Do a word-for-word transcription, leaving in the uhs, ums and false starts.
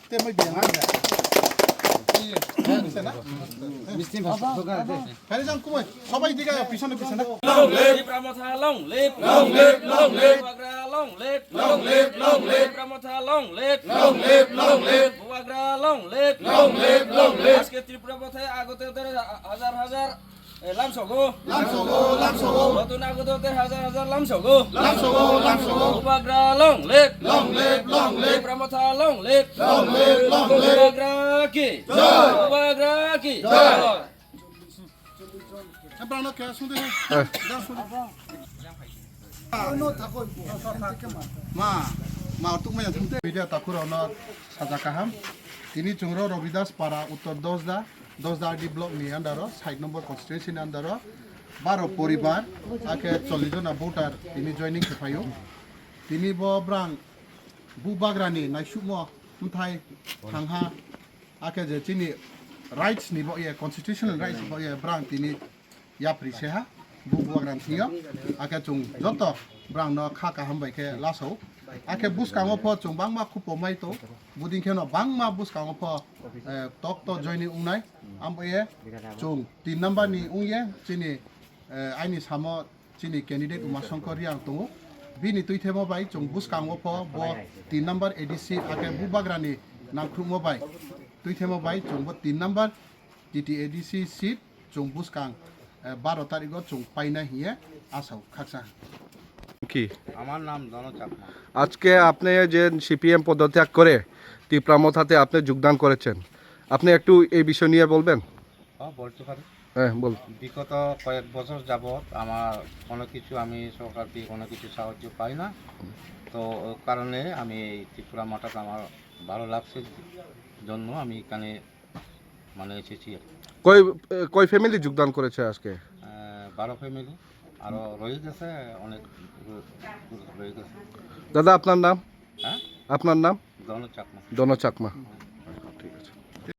Te mai biang. Bisa na? Hari jang kumai, সবাই দিকে পিছনে পিছনে। Long live! Tipra Motha long live! Long live, long live! Bubagra long live! Long live, long live! Tipra Motha long live! Long live, long live! Bubagra long live! Long live, long live! আজকে ত্রিপুরা পথে আগতদের হাজার হাজার, এ, লামসগো। লামসগো, লামসগো। নতুন আগতদের হাজার হাজার লামসগো। লামসগো, লামসগো। Bubagra long live! Long live, long live! Tipra Motha long live! Long live, long live! Bubagra ki! Joy! Bubagra ki! Joy! Joy! Ma, ma, ortuk maya thumte. Media takhurokno saja kaham. Tini chwngro Ravidas Para Uttor Dosda, Dosda R D block ni under o, side number constituency ni under o, baro poribar, akhe chollish jona voter tini joining khe phaio. Tini bo brang Bubagrani naisukmo mthai thangha, akhe je chini rights ni bo ye, constitutional rights ni bo ye, brang tini yapri se ha, bu bubagrani thing yo, akhe chwng joto brang no kha kaham bai khe laso, akhe bwskango pho chwng bangma khupo mai to, buding khe no bangma bwskango pho, eh, tok to joining wngnai, amo ye chwng tin number ni wng ye chini, eh, aini samo chini candidate Uma Shankar Reang tongo. Bini tuithemo bai chwng bwskango pho bo tin number A D C akhe Bubagrani nangkhrumo bai tuithemo bai chwng bo tin number T T A D C seat chwng bwskang, eh, baro tarikh o chwng paina hiye asao khaksa. কি? আমার নাম ধন চাকমা। আজকে আপনি যে সিপিএম পদত্যাগ করে তিপ্রা মথাতে আপনি যোগদান করেছেন, আপনি একটু এই বিষয় নিয়ে বলবেন? হ্যাঁ, বলতে পারি। হ্যাঁ, বল। বিগত কয়েক বছর যাবৎ আমার কোনো কিছু, আমি সরকার থেকে কোনো কিছু সাহায্য পাই না। তো ওই কারণে আমি এই ত্রিপুরা মঠাটা আমার ভালো লাগছে জন্য আমি এখানে মানে এসেছি আর কি। কয়, এ, কয় ফ্যামিলি যোগদান করেছে আজকে? আহ, বারো ফ্যামিলি, আরও রয়ে গেছে, অনেক র-, রয়ে গেছে। দাদা, আপনার নাম? হ্যাঁ? আপনার নাম? ধন চাকমা। ধন চাকমা।